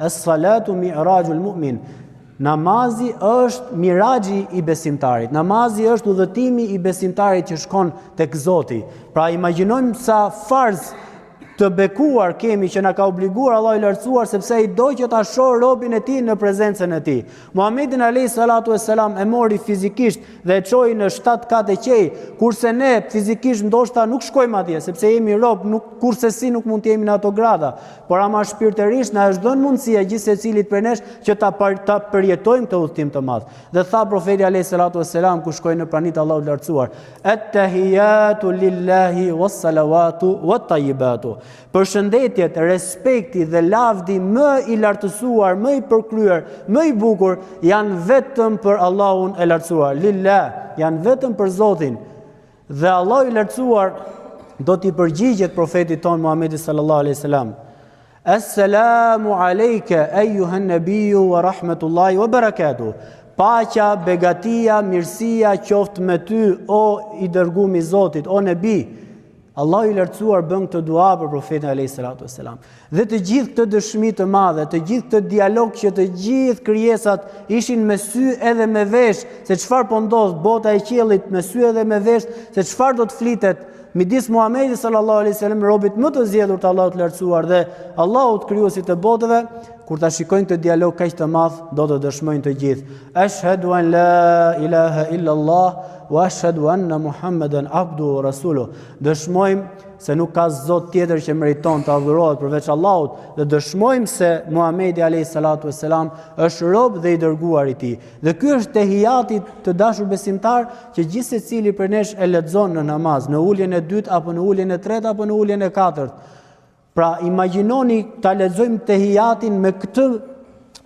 Es-salatu mi'rajul mu'min. Namazi është miraxhi i besimtarit. Namazi është udhëtimi i besimtarit që shkon tek Zoti. Pra imagjinojmë sa farz të bekuar kemi që na ka obliguar Allahu i lartësuar sepse ai do që ta shohë robin e tij në prezencën e tij. Muhamedin alayhi salatu vesselam e mori fizikisht dhe e çoi në shtatë kate qiej, kurse ne fizikisht ndoshta nuk shkojmë atje sepse jemi rob, nuk kurrsesi nuk mund të jemi në ato grada. Por ama shpirtërisht na është dhënë mundësia gjithsecilit prej nesh që ta par, ta përjetojmë këtë udhëtim të madh. Dhe tha profeti alayhi salatu vesselam kur shkoi në prani të Allahut të lartësuar, "At-tahiyatu lillahi was-salawatu wat-tayyibatu." Përshëndetjet, respekti dhe lavdi më i lartësuar, më i përkryer, më i bukur janë vetëm për Allahun e lartësuar. Lillah, janë vetëm për Zotin. Dhe Allahu i lartësuar do t'i përgjigjet profetit tonë Muhamedit sallallahu alaihi wasallam. Esselamu alejke ejuhen nebiju wa rahmetullahi wa barakatuh. Paqja, begatia, mirësia qoftë me ty o i dërgumi i Zotit, o nebi. Allahu i lartësuar bën këtë dua për profetin alayhi salatu wasalam. Dhe të gjithë këtë dëshmi të madhe, të gjithë këtë dialog që të gjithë krijesat ishin me sy edhe me vesh se çfarë po ndodh bota e qiellit me sy edhe me vesh se çfarë do të flitet midis Muhamedit sallallahu alaihi wasallam robit më të zgjedhur të Allahut të lartësuar dhe Allahut krijuesit të botëve, kur ta shikojnë këtë dialog kaq të madh, do të dëshmojnë të gjithë. Ashhadu an la ilaha illa Allah wa ashhadu anna Muhammeden abduhu wa rasuluh. Dëshmojmë se nuk ka zot tjetër që meriton të adhurohet përveç Allahut dhe dëshmojmë se Muhamedi alayhi salatu wasalam është rob dhe i dërguar i tij. Dhe ky është tehijati të dashur besimtarë që gjithsecili prej nesh e lexon në namaz, në uljen e dytë apo në uljen e tretë apo në uljen e katërt. Pra imagjinoni ta lexojmë tehijatin me këtë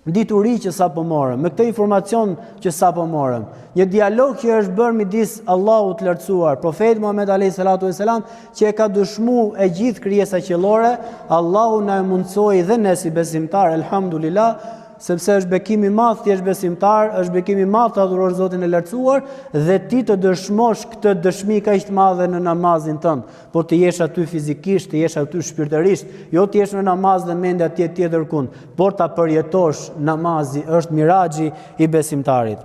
dituri që sapo morëm, me këtë informacion që sapo morëm. Një dialog që është bërë midis Allahut të lartësuar, profetit Muhammed alayhi salatu wasalam, që e ka dëshmu e gjithë krijesa qiellore, Allahu na e mundësoi dhe ne si besimtarë, elhamdulillah, sepse është bekim i madh të jesh besimtar, është bekim i madh të adhurosh Zotin e lartësuar dhe ti të dëshmosh këtë dëshmi kaq të madhe në namazin tënd. Por të jesh aty fizikisht, të jesh aty shpirtërisht, jo të jesh në namaz dhe mendja të jetë tjetërkund, por ta përjetosh namazi është miraxhi i besimtarit.